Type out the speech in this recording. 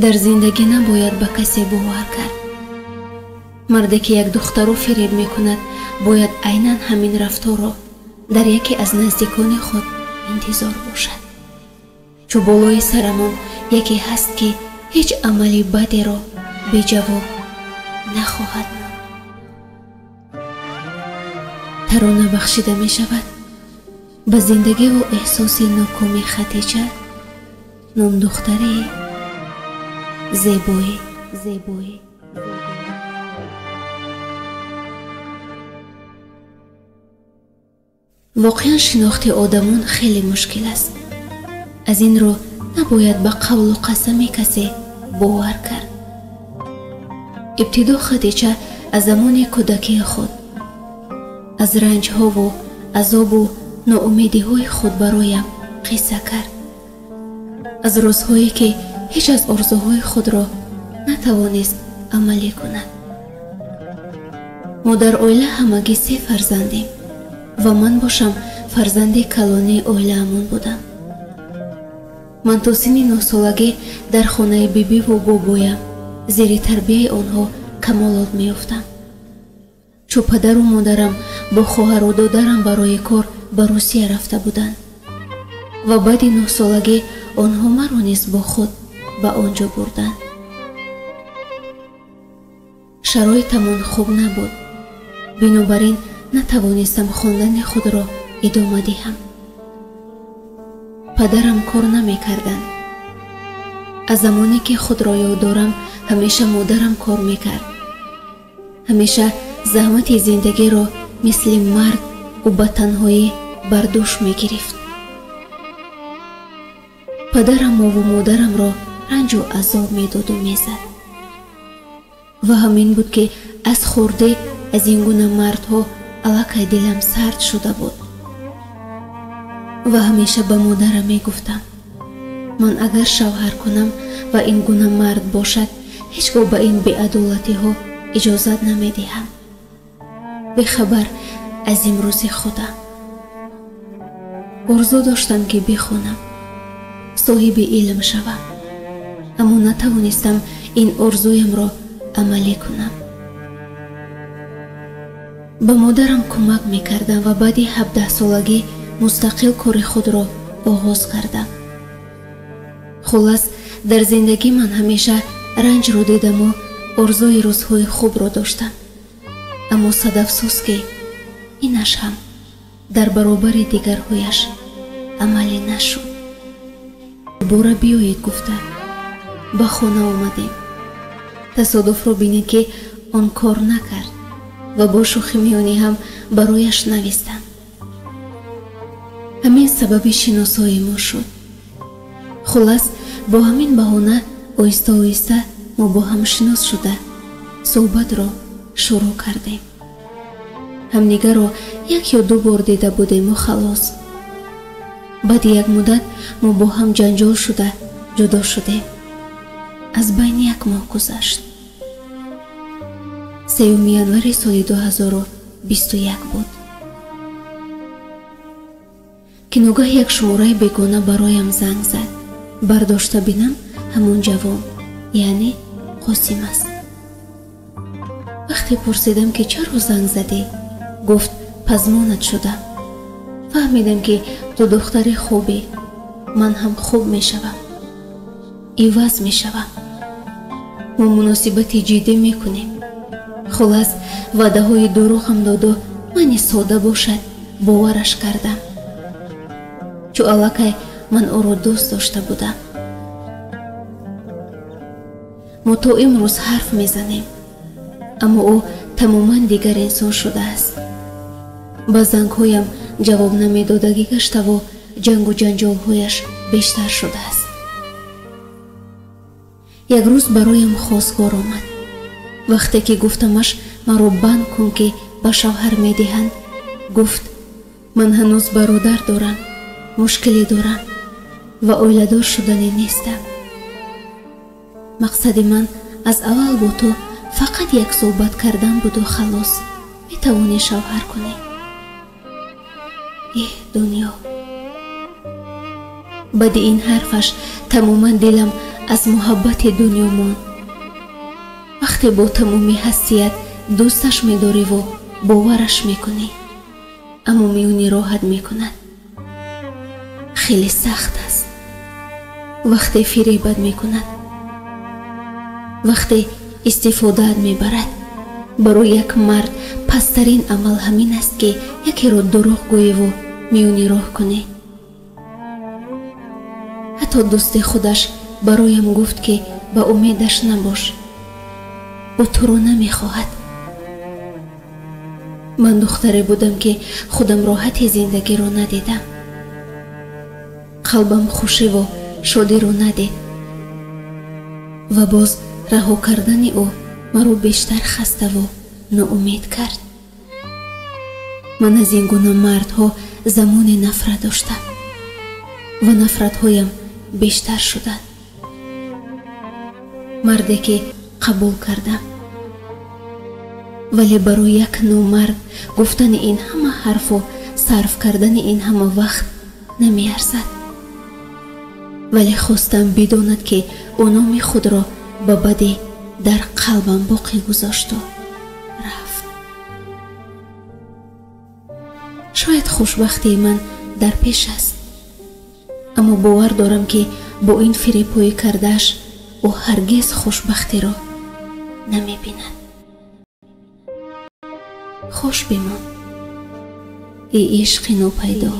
Дар зиндагӣ набояд ба касе бовар кард. Марде ки як духтарро фиреб мекунад, бояд айнан ҳамин рафторро дар яке аз наздикони худ интизор бошад. Чу болои сарамон яке ҳаст, ки ҳеҷ амали бадеро беҷавоб нахоҳад монд. Тарона бахшида мешавад ба зиндагиву эҳсоси нокоми Хатича, номдухтари зебоӣ. Зебоӣ. Воқеан шинохти одамон хеле мушкил аст. Аз ин рӯ набояд ба қавлу қасами касе бовар кард. Ибтидо Хадича аз замони кӯдакии худ, аз ранҷҳову азобу ноумедиҳои худ бароям қисса кард. Аз рӯзҳое ки ҳеҷ аз орзуҳои худро натавонист амалӣ кунад. Мо дар оила ҳамагӣ се фарзандем ва ман бошам фарзанди калонии оилаамон будам. Ман то синни 9-солагӣ дар хонаи бибиву бобоям зери тарбияи онҳо камолот меёфтам. Чу падару модарам бо хоҳару додарам барои кор ба Русия рафта буданд ва баъди 9-солагӣ онҳо маро низ бо худ ба он ҷо бурданд. Шароитамон хуб набуд, бинобар ин натавонистам хондани худро идома диҳам. Падарам кор намекарданд. Аз замоне ки худро ёд дорам, ҳамеша модарам кор мекард. Ҳамеша заҳмати зиндагиро мисли мард ӯ ба танҳоӣ бар дӯш мегирифт. Падарам мову модарамро ранҷу азоб медоду мезад. Ва ҳамин буд, ки аз хурдӣ аз ин гуна мардҳо аллакай дилам сард шуда буд. Ва ҳамеша ба модарам мегуфтам: ман агар шавҳар кунам ва ин гуна мард бошад, ҳеҷ гоҳ ба ин беадолатиҳо иҷозат намедиҳам. Бехабар аз имрӯзи худам. Орзу доштам, ки бихонам, соҳиби илм шавам, аммо натавонистам ин орзуямро амалӣ кунам. Ба модарам кӯмак мекардам ва баъди 17-солагӣ мустақил кори худро оғоз кардам. Хуллас, дар зиндагӣ ман ҳамеша ранҷро дидаму орзуи рӯзҳои хубро доштам. Аммо садафсӯз, ки инаш ҳам дар баробари дигарҳояш амалӣ нашуд. Бора биёед гуфта ба хона омадем. Тасодуфро бинед, ки он кор накард ва бо шӯхи миёнӣ ҳам барояш навистам. Ҳамин сабаби шиносоии мо шуд. Хуллас, бо ҳамин баҳона оҳиста оҳиста мо бо ҳам шинос шуда суҳбатро шурӯъ кардем. Ҳамдигарро як ё ду бор дида будему халос. Баъди як муддат мо бо ҳам ҷанҷол шуда ҷудо шудем. Аз байни як моҳ гузашт. 3 январи соли 2021 буд, ки ногаҳ як шумораи бегона бароям занг зад. Бардошта бинам, ҳамон ҷавон, яъне Қосим аст. Вақте пурсидам, ки чаро занг задӣ, гуфт: пазмонат шудам. Фаҳмидам, ки ту духтари хубӣ, ман ҳам хуб мешавам, иваз мешавам. Мо муносибати ҷиддӣ мекунем. Хуллас, ваъдаҳои дурӯғам доду мани сода бошад бовараш кардам. Чу аллакай ман ӯро дӯст дошта будам. Мо то имрӯз ҳарф мезанем, аммо ӯ тамоман дигар инсон шудааст. Ба зангҳоям ҷавоб намедодагӣ гаштаву ҷангу ҷанҷолҳояш бештар шудааст. Як рӯз бароям хостгор омад. Вақте ки гуфтамаш маро банд кун, ки ба шавҳар медиҳанд, гуфт: ман ҳанӯз бародар дорам, мушкиле дорам ва оиладор шуданӣ нестам. Мақсади ман аз аввал бо ту фақат як суҳбат кардан буду халос. Метавонӣ шавҳар кунӣ. Эҳ, дунё! Баъди ин ҳарфаш тамоман дилам аз муҳаббати дунё монд. Вақте бо тамоми ҳастият дӯсташ медориву бовараш мекунӣ, аммо миёни роҳат мекунад. Хеле сахт аст. Вақте фиребат мекунад, вақте истифодаат мебарад. Барои як мард пасттарин амал ҳамин аст, ки якеро дурӯғ гӯеву миёни роҳ кунӣ. Ҳатто дӯсти худаш бароям гуфт, ки ба умедаш набош, ӯ туро намехоҳад. Ман духтаре будам, ки худам роҳати зиндагиро надидам. Қалбам хушиву шодиро надид ва боз раҳо кардани ӯ маро бештар хаставу ноумед кард. Ман аз ин гуна мардҳо замоне нафрат доштам ва нафратҳоям бештар шуданд. Марде ки қабул кардам, вале барои як номард гуфтани ин ҳама ҳарфу сарф кардани ин ҳама вақт намеарзад. Вале хостам бидонад, ки ӯ номи худро ба бадӣ дар қалбам боқӣ гузошту рафт. Шояд хушбахтии ман дар пеш аст, аммо бовар дорам, ки бо ин фиребҳои кардааш ӯ ҳаргиз хушбахтиро намебинад. Хуш бимон, эй ишқи нопайдо.